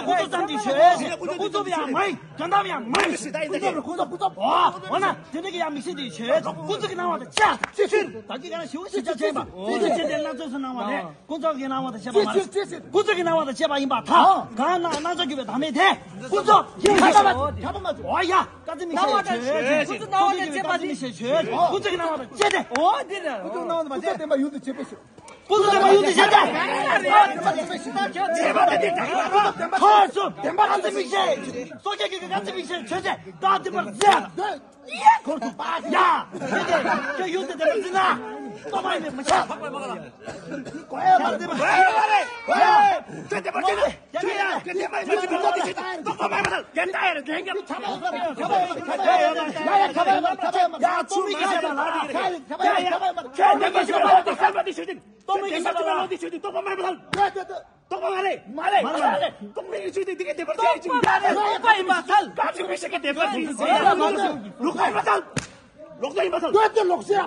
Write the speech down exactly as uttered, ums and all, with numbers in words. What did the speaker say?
ཀུན་རྫོབ་ཙམ་གྱིས་ཆོད། ཀུན་རྫོབ་ཡང་མ་ཡིན། དོན་དམ་ཡང་མ་ཡིན། ཀུན་རྫོབ་རེད། ཀུན་རྫོབ། ཀུན་རྫོབ། འོ་འོ་ན་དེ་འདྲ་གི་ཡང་མི་ཤེས་དེ་ཆོད། ཀུན་རྫོབ་ཀྱི་སྣང་བ་དང་བཅས། ད་གིན་ག་ན་ཞུ་ཞིག་ཆ་ཆེན་པ། ཀུན་རྫོབ་ཅན་དེ་སྣ་ཚོགས་སུ་སྣང་བ་རེད། ཀུན་རྫོབ་ཀྱི་སྣང་བ་དང་བཅས་པ་མ་རེད། ཀུན་རྫོབ་ཀྱི་སྣང་བ་དང་བཅས་པ་ཡིན་པར་ཐལ། གང་ན་སྣང་ཚོགས་གྱུར་པའི་བདག་མེད་དེ། ཀུན་རྫོབ་ཡིན་པར་ཐལ། འོ་ཡ། ཀུན་རྫོབ་མིག་ཤེས་ཆོད། ཀུན་རྫོབ་སྣང་བ་དང་བཅས་པ་དེ། ཀུན་རྫོབ་ཀྱི་སྣང་བ་དང་བཅས་ཏེ། འོ་དེ་ན། ཀུན་རྫོབ་སྣང་བ་དང་བཅས་པའི་ཕྱིར། ཀུན་རྫོབ་བདེན་པ་ཡུལ་དུ་བྱེད་པའི་ཕྱིར། ཀུན་རྫོབ་བདེན་པ་ཡུལ་དུ་བྱེད་པའི་ཕྱིར། ཁོ་ཚོ་བདེན་པ་ཡུལ་དུ་བྱེད་པའི་ཕྱིར། ཁོ་ཚོ་བདེན་པ་ཀུན་རྫོབ་མིག་ཤེས། སོ་སྐྱེ་ཀུན་རྫོབ་མིག་ཤེས་ཆོས་ཅན། བདག་བདེན་པར་འཛིན། ཡ། དེ་ཡུལ་དུ་བདེན་པར་འཛིན་ན། རྟོག་པ་ཡིན་པས་མི་ཁྱབ། བདག་བདེན་པར་འཛིན་ན། རྟོག་མིག་གི་ཤེས་པ་ལ། རྟོག་མིག་གི་ཤེས་པ་ལ། རྟོག་མིག་གི་ཤེས་པ་ལ། རྟོག་མིག་གི་ཤེས་པ་ལ། རྟོག་པ་མ་རེད། མ་རེད། མ་རེད། རྟོག་མིག་གི་ཆོས་དེ་འདི་གའི་བདེན་པར་བྱས་ཅིང་། རྟོག་པ་ཡིན་པར་ཐལ། རྟོག་པ་ཡིན་པར་ཐལ། ལོག་པ་ཡིན་པར་ཐལ། ལོག་པ་ཡིན་པར་ཐལ། ལོག་པ་ཡིན་པར་ཐལ། ལོག་པ་ཡིན་པར་ཐལ།